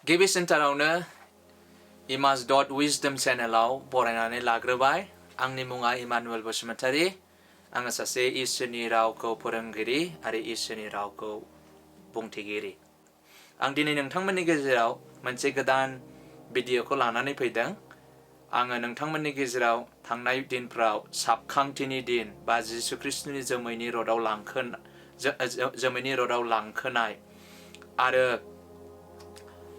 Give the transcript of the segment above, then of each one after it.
गिबि सेन्टारावनो Emmas.Wisdom चेनेलाव बरायनानै लाग्रोबाय। आंनि मुङा इमानुएल बसुमतारी। आङो सासे इसोरनि रावखौ फोरोंगिरि आरो इसोरनि रावखौ बुंथिगिरि। आं दिनै नोंथांमोननि गेजेराव मोनसे गोदान भिडिअखौ लानानै फैदों। आङो नोंथांमोननि गेजेराव थांनाय दिनफ्राव साबखांथिनि दिन बा जिसु ख्रिस्टनि जोमैनि रडआव लांखोनाय आरो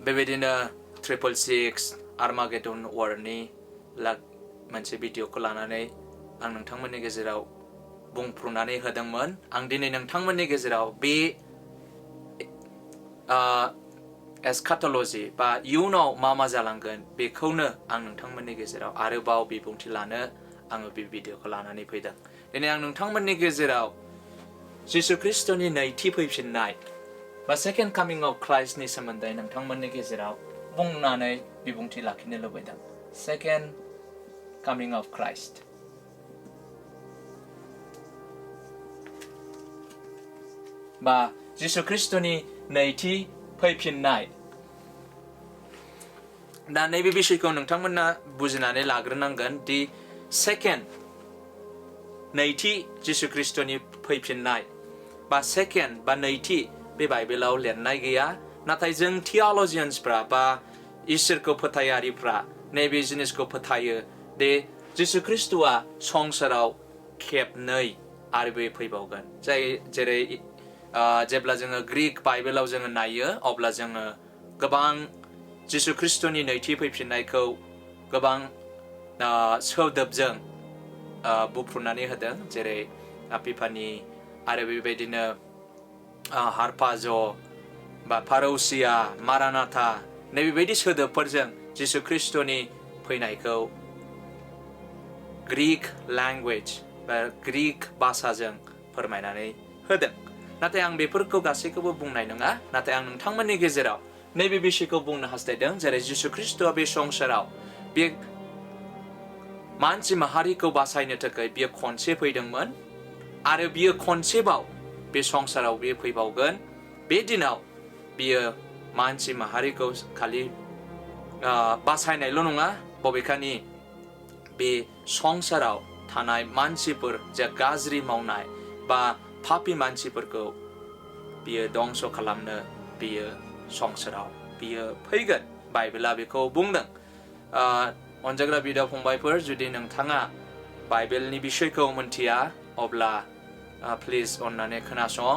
बेबायदिनो 666 आर्मागेडन वारनि मोनसे भिडिअखौ लानानै आं नोंथांमोननि गेजेराव बुंफ्रुनानै होदोंमोन। आं दिनै नोंथांमोननि गेजेराव बे एसकाटोलजि बा इयुनाव मा जालांगोन बेखौनो आं नोंथांमोननि गेजेराव आरोबाव बिबुंथि लानो आङो बे भिडिअखौ लानानै फैदों। दिनै आं नोंथांमोननि गेजेराव जिसु ख्रिस्टनि नैथि फैफिननाय बा सेकेन्ड कामिं अफ क्राइस्टनि सोमोन्दै नोंथांमोननि गेजेराव बुंनानै बिबुंथि लाखिनो लुबैदों। सेकेन्ड कामिं अफ क्राइस्ट बा जिसु ख्रिस्टनि नैथि फैफिननाय। दा नैबे बिषयखौ नोंथांमोना बुजिनानै लाग्रोनांगोन दि नैथि जिसु ख्रिस्टनि फैफिननाय बा सेकेन्ड बा नैथि बे बाइबेलाव लिरनाय गैया। नाथाय जों थिय'लजियान्सफ्रा बा इसोरखौ फोथायारिफ्रा नैबे जिनिसखौ फोथायो दे जिसु ख्रिस्टआ संसाराव खेबनै आरो बे फैबावगोन। जेरै जेब्ला जोङो ग्रीक बाइबेलाव जोङो नायो अब्ला जोङो गोबां जिसु ख्रिस्टनि नैथि फैफिननायखौ गोबां सोदोबजों बुफ्रुनानै होदों। जेरै एपिफानी आरो बेबायदिनो हारपाज' बा पारौसिया मारानाथा नैबेबायदि सोदोबफोरजों जिसु ख्रिस्टनि फैनायखौ ग्रीक लेंगुवेज बा ग्रीक भाषाजों फोरमायनानै होदों। नाथाय आं बेफोरखौ गासैखौबो बुंनाय नङा। नाथाय आं नोंथांमोननि गेजेराव नैबे बिषयखौ बुंनो हास्थायदों। जेरै जिसु ख्रिस्टआ बे संसाराव बे मानसि माहारिखौ बासायनो थाखाय बियो खनसे फैदोंमोन आरो बियो खनसेबाव बे संसाराव बियो फैबावगोन। बे दिनाव बियो मानसि माहारिखौ खालि बासायनायल' नङा, बबेखानि बे संसाराव थानाय मानसिफोर जे गाज्रि मावनाय बा पापि मानसिफोरखौ बियो दंस खालामनो बियो संसाराव बियो फैगोन। बाइबेला बेखौ बुंदों। अनजाग्रा बिदा फंबायफोर, जुदि नोंथाङा बाइबेलनि बिषयखौ मोनथिया अब्ला प्लिज अननानै खोनासं।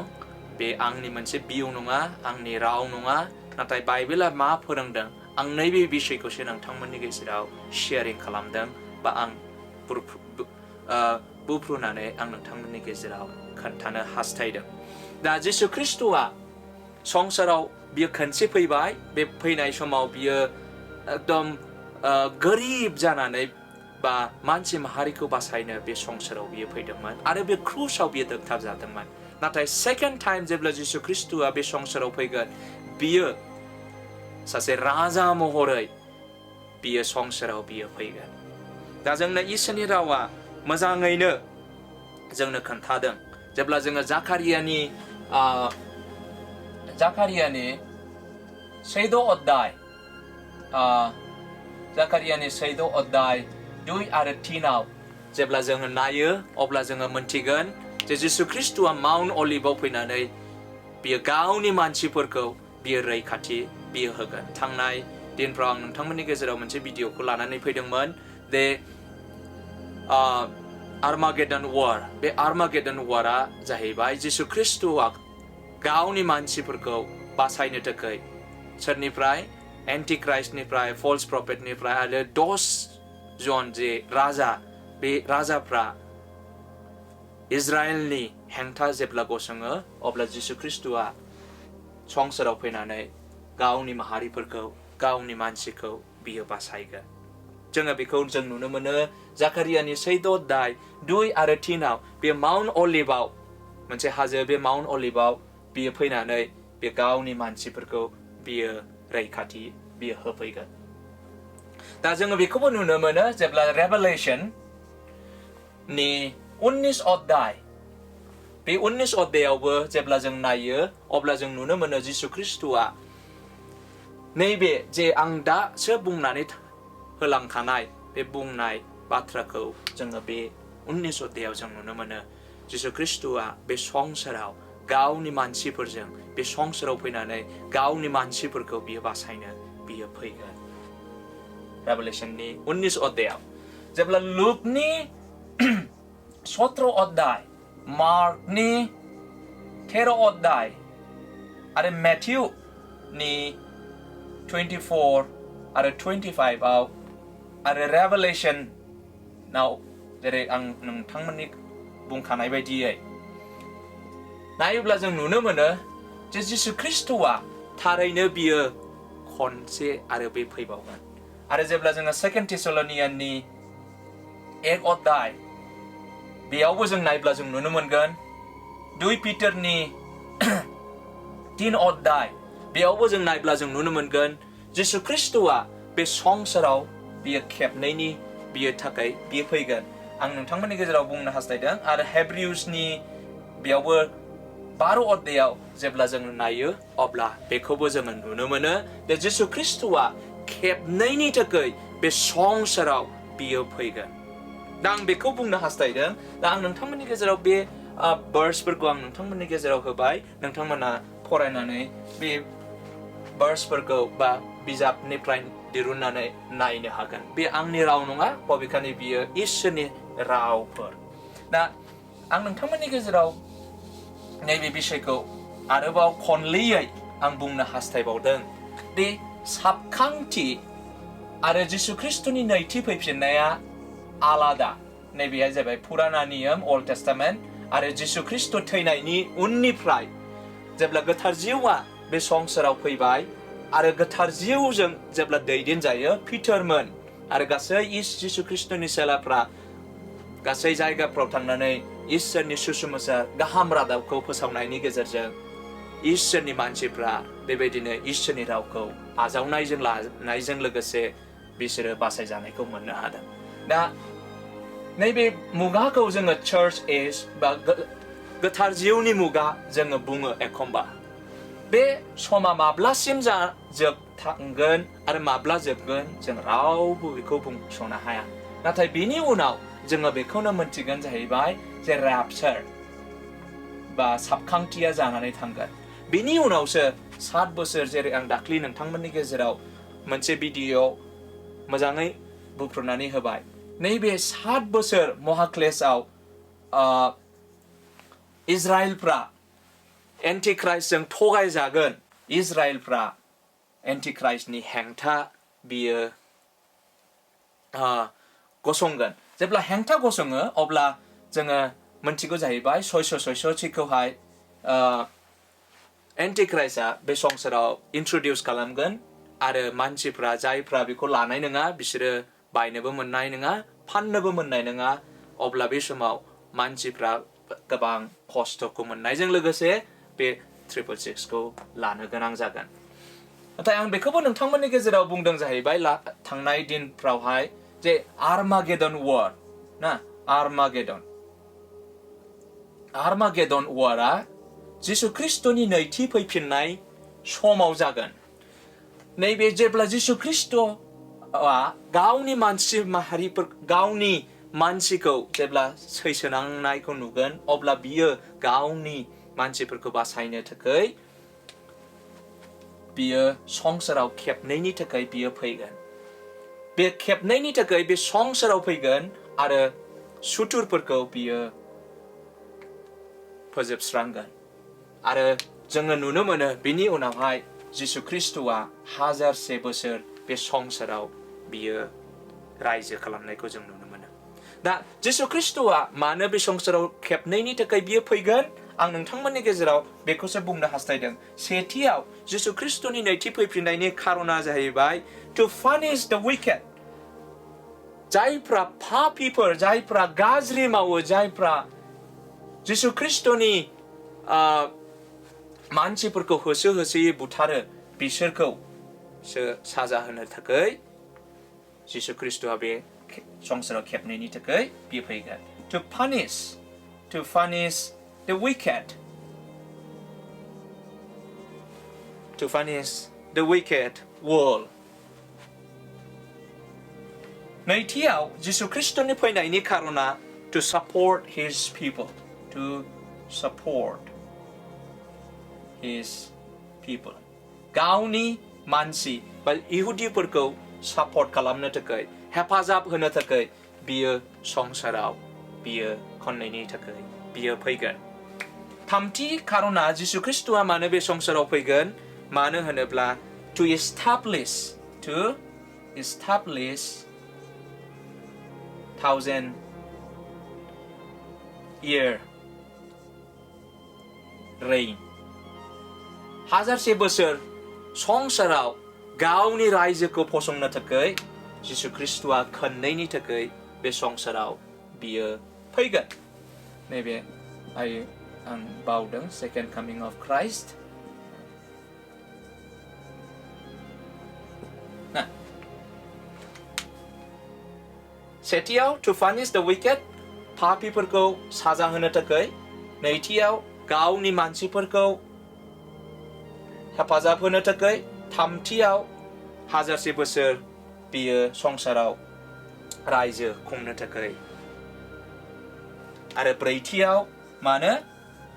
बे आंनि मोनसे बिउ नङा, आंनि राव नङा, नाथाय बाइबेला मा फोरोंदों आं नैबे बिषयखौसो नोंथांमोननि गेजेराव शेयारिं खालामदों बा आं बुफ्रुनानै आं नोंथांमोननि गेजेराव खोन्थानो हास्थायदों। दा जिसु ख्रिस्टआ संसाराव बियो खनसे फैबाय। बे फैनाय समाव बियो एकदम गोरिब जानानै बा मानसि माहारिखौ बासायनो बे संसाराव बियो फैदोंमोन आरो बे क्रुसाव बियो दोगथाब जादोंमोन। नाथाय सेकेन्ड टाइम जेब्ला जिसु ख्रिस्टआ बे संसाराव फैगोन, बियो सासे राजा महरै बियो संसाराव बियो फैगोन। दा जोंनो इसोरनि रावा मोजाङैनो जोंनो खोन्थादों। जेब्ला जोङो जाकारियानि 6 अध्याय 2 आरो 3 जेब्ला जोङो नायो अब्ला जोङो मोनथिगोन जे जिसु ख्रिस्टआ माउन्ट अलिभआव फैनानै बियो गावनि मानसिफोरखौ बियो रैखाथि बियो होगोन। थांनाय दिनफ्राव आं नोंथांमोननि गेजेराव मोनसे भिडिअखौ लानानै फैदोंमोन। बे आर्मागेडन वार, बे आर्मागेडन वारआ जाहैबाय जिसु ख्रिस्टआ गावनि मानसिफोरखौ बासायनो थाखाय सोरनिफ्राय? एन्टि क्राइस्टनिफ्राय, फल्स प्रफेटनिफ्राय आरो 10 जन जे राजा, बे राजाफ्रा इजराइलनि हेंथा जेब्ला गसङो अब्ला जिसु ख्रिस्टआ संसाराव फैनानै गावनि माहारिफोरखौ, गावनि मानसिखौ बियो बासायगोन। जोङो बेखौ जों नुनो मोनो जाकारियानि 6 अध्याय 2 आरो 3 बे माउन्ट अलिभआव मोनसे हाजो, बे माउन्ट अलिभआव बियो फैनानै बे गावनि मानसिफोरखौ बियो रैखाथि बियो होफैगोन। दा जोङो बेखौबो नुनो मोनो जेब्ला रेभेलेशन नि 19 अध्याय, बे 19 अध्यायावबो जेब्ला जों नायो अब्ला जों नुनो मोनो जिसु ख्रिस्टआ नैबे जे आं दासो बुंनानै होलांखानाय बे बुंनाय बाथ्राखौ जोङो बे 19 अध्यायाव जों नुनो मोनो जिसु ख्रिस्ट'आ बे संसाराव गावनि मानसिफोरजों बे संसाराव फैनानै गावनि मानसिफोरखौ बियो बासायनो बियो फैगोन रेभेलेशननि 19 अध्यायाव जेब्ला लुकनि 17 अध्याय मार्कनि 13 अध्याय आरो मेथ्युनि 24 आरो 25 आव आरो रेभेलेशनाव जेरै आं नोंथांमोननि बुंखानाय बायदियै नायोब्ला जों नुनो मोनो जे जिसु ख्रिस्ट'आ थारैनो बियो खनसे आरो बे फैबावगोन आरो जेब्ला जोङो 2 थेसलनियाननि 1 अध्याय बेयावबो जों नायब्ला जों नुनो मोनगोन 2 पिटारनि 3 अध्याय बेयावबो जों नायब्ला जों नुनो मोनगोन जिसु ख्रिस्ट'आ बे संसाराव बियो खेबनैनि बियो थाखाय बियो फैगोन आं नोंथांमोननि गेजेराव बुंनो हास्थायदों आरो हेब्रिउसनि बेयावबो 12 अध्यायाव जेब्ला जों नायो अब्ला बेखौबो जोङो नुनो मोनो जे जिसु ख्रिस्ट'आ खेबनैनि थाखाय बे संसाराव बियो फैगोन दा आं बेखौ बुंनो हास्थायदों दा आं नोंथांमोननि गेजेराव बे भार्सफोरखौ आं नोंथांमोननि गेजेराव होबाय नोंथांमोना फरायनानै बे भार्सफोरखौ बा बिजाबनिफ्राय दिरुननानै नायनो हागोन बे आंनि राव नङा बबेखानि बियो इसोरनि रावफोर दा आं नोंथांमोननि गेजेराव नैबे बिषयखौ आरोबाव खनलेयै आं बुंनो हास्थायबावदों दि साबखांथि आरो जिसु ख्रिस्ट'नि नैथि फैफिननाया आलादा नैबेहाय जाबाय पुराना नियम अल्ड टेस्टामेन्ट आरो जिसु ख्रिस्ट' थैनायनि उननिफ्राय जेब्ला गोथार जिउआ बे संसाराव फैबाय आरो गोथार जिउजों जेब्ला दैदेनजायो पिटारमोन आरो गासै जिसु ख्रिस्ट'नि सेलाफ्रा गासै जायगाफ्राव थांनानै इसोरनि सुसमाचार गाहाम रादाबखौ फोसावनायनि गेजेरजों इसोरनि मानसिफ्रा बेबायदिनो इसोरनि रावखौ आजावनायजों लानायजों लोगोसे बिसोरो बासायजानायखौ मोननो हादों दा नैबे मुगाखौ जोङो चार्च एज बा गोथार जिउनि मुगा जोङो बुङो एखमबा बे समा माब्लासिम थांगोन आरो माब्ला जोबगोन जों रावबो बेखौ बुंस'नो हाया नाथाय बेनि उनाव जोङो बेखौनो मोनथिगोन जाहैबाय जे rapture बा साबखांथिया जानानै थांगोन बेनि उनावसो 7 बोसोर जेरै आं दाख्लि नोंथांमोननि गेजेराव मोनसे भिडिअ मोजाङै बुंफ्रुनानै होबाय नैबे 7 बोसोर महाक्लेशआव इजराइलफ्रा एन्टिख्राइस्टजों थगायजागोन इजराइलफ्रा एन्टिख्राइस्टनि हेंथा बियो गसंगोन जेब्ला हेंथा गसङो अब्ला जोङो मोनथिगौ जाहैबाय 666खौहाय एन्टिख्राइस्टआ बे संसाराव इन्ट्रडिउस खालामगोन आरो मानसिफ्रा जायफ्रा बेखौ लानाय नङा बिसोरो बायनोबो मोननाय नङा फाननोबो मोननाय नङा अब्ला बे समाव मानसिफ्रा गोबां खस्थ'खौ मोननायजों लोगोसे बे 666खौ लानो गोनां जागोन नाथाय आं बेखौबो नोंथांमोननि गेजेराव बुंदों जाहैबाय थांनाय दिनफ्रावहाय जे आर्मागेदन वार ना आर्मागेदन वारआ जिसु ख्रिस्ट'नि नैथि फैफिननाय समाव जागोन नैबे जेब्ला जिसु ख्रिस्ट'आ गावनि गावनि मानसिखौ जेब्ला सैसोनांनायखौ नुगोन अब्ला बियो गावनि मानसिफोरखौ बासायनो थाखाय बियो संसाराव खेबनैनि थाखाय बियो फैगोन बे खेबनैनि थाखाय बे संसाराव फैगोन आरो सुथुरफोरखौ बियो फोजोबस्रांगोन आरो जोङो नुनो मोनो बिनि उनावहाय जिसु ख्रिस्ट'आ 1000 बोसोर बे संसाराव बियो रायजो खालामनायखौ जों नुनो मोनो दा जिसु ख्रिस्ट'आ मानो बे संसाराव खेबनैनि थाखाय बियो फैगोन आं नोंथांमोननि गेजेराव बेखौसो बुंनो हास्थायदों सेथियाव जिसु ख्रिस्ट'नि नैथि फैफिननायनि खारना जाहैबाय टु पानिश द विकेड जायफ्रा पापिफोर जायफ्रा गाज्रि मावो जायफ्रा जिसु ख्रिस्ट'नि मानसिफोरखौ होसोयै बुथारो बिसोरखौ साजा होनो थाखाय जिसु ख्रिस्ट'आ बे संसाराव खेबनैनि थाखाय बियो फैगोन टु पानिश the wicked world. नैथियाव जिसु ख्रिस्टनि फैनायनि खारना to support his people, to support his people. गावनि मानसि बा इहुदिफोरखौ सापर्ट खालामनो थाखाय हेफाजाब होनो थाखाय बियो संसाराव बियो खननायनि थाखाय बियो फैगोन. थामथि खारना जिसु ख्रिस्टआ मानो बे संसाराव फैगोन मानो होनोब्ला to establish 1,000-year reign. 1000 बोसोर संसाराव गावनि रायजोखौ फसंनो थाखाय जिसु ख्रिस्टआ खननैनि थाखाय बे संसाराव बियो फैगोन. नैबे आं बावदों सेकेन्ड कामिं अफ क्राइस्ट. सेथियाव to punish the wicked, पापीफोरखौ साजा होनो थाखाय. नैथियाव गावनि मानसिफोरखौ हेफाजाब होनो थाखाय. थामथियाव 1000 बोसोर बियो संसाराव रायजो खुंनो थाखाय. आरो ब्रैथियाव मानो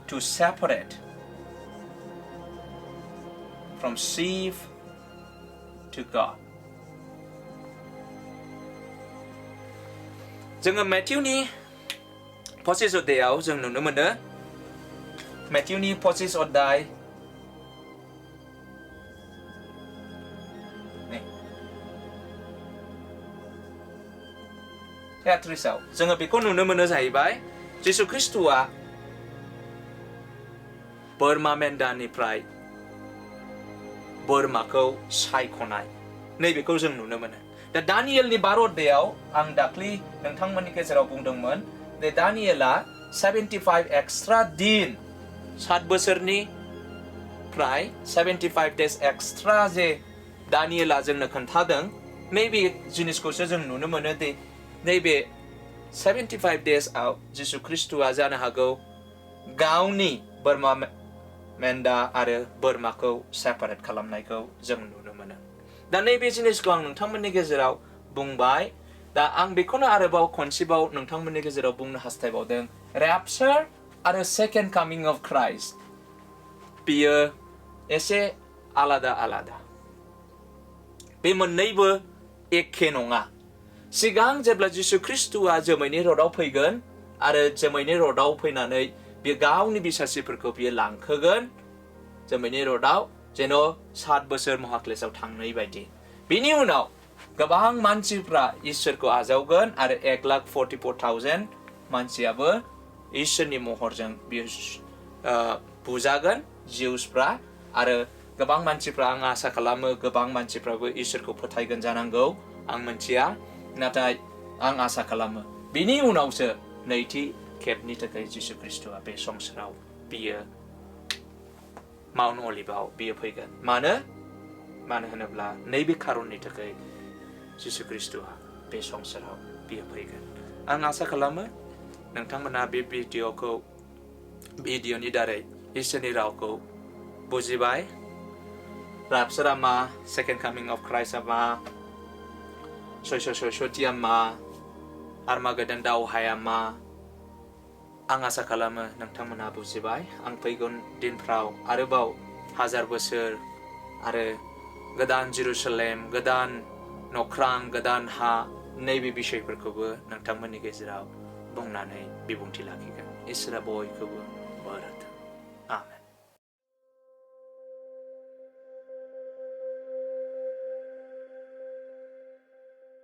to separate from sheep to God. जोङो मेथ्युनि 25 अध्यायाव जों नुनो मोनो. मेथ्युनि 25 अध्याय तेत्रिसाव जोङो बेखौ नुनो मोनो जाहैबाय जिसु ख्रिस्टआ बोरमा मेन्दानिफ्राय बोरमाखौ सायख'नाय नैबेखौ जों नुनो मोनो. दा दानियेलनि 12 अध्यायाव आं दाख्लि नोंथांमोननि गेजेराव बुंदोंमोन जे दानियेला 75 एक्सट्रा दिन 7 बोसोरनि फ्राय 75 डेज एक्सट्रा जे दानियेला जोंनो खोन्थादों नैबे जिनिसखौसो जों नुनो मोनो दे नैबे 75 डेजआव जिसु ख्रिस्टआ जानो हागौ गावनि बोरमा मेन्दा आरो बोरमाखौ सेपारेट खालामनायखौ जों नुनो मोनो. दा नैबे जिनिसखौ आं नोंथांमोननि गेजेराव बुंबाय. दा आं बेखौनो आरोबाव खनसेबाव नोंथांमोननि गेजेराव बुंनो हास्थायबावदों. रेपचार आरो सेकेन्ड कामिं अफ क्राइस्ट बियो एसे आलादा आलादा. बे मोननैबो एखे नङा. सिगां जेब्ला जिसु ख्रिस्टआ जोमैनि रथआव फैगोन आरो जोमैनि रथआव फैनानै बियो गावनि बिसासिफोरखौ बियो लांखोगोन जोमैनि रथआव जेन' 7 बोसोर महाक्लेशआव थांनाय बायदि. बिनि उनाव गोबां मानसिफ्रा इसोरखौ आजावगोन आरो 1,44,000 मानसियाबो इसोरनि महरजों बियो बुजागोन जिउसफ्रा आरो गोबां मानसिफ्रा आं आसा खालामो गोबां मानसिफ्राबो इसोरखौ फोथायगोन जानांगौ आं मिथिया नाथाय आं आसा खालामो बिनि उनावसो नैथि खेबनि थाखाय जिसु ख्रिस्टआ बे संसाराव बियो माउन्ट अलिभआव बियो फैगोन. मानो होनोब्ला नैबे खारननि थाखाय जिसु ख्रिस्टआ बे संसाराव बियो फैगोन. आं आसा खालामो नोंथांमोना बे भिडिअनि दारै इसोरनि रावखौ बुजिबाय. रापचारआ मा, सेकेन्ड कामिं अफ क्राइस्टआ मा, सयसथिया मा, आर्मागेदन दावहाया मा. आं आसा खालामो नोंथांमोना बुजिबाय. आं फैगोन दिनफ्राव आरोबाव 1000 बोसोर आरो गोदान जेरुसालेम, गोदान नख्रां, गोदान हा नैबे बिषयफोरखौबो नोंथांमोननि गेजेराव बुंनानै बिबुंथि लाखिगोन. इसोरा बयखौबो बोर होथों.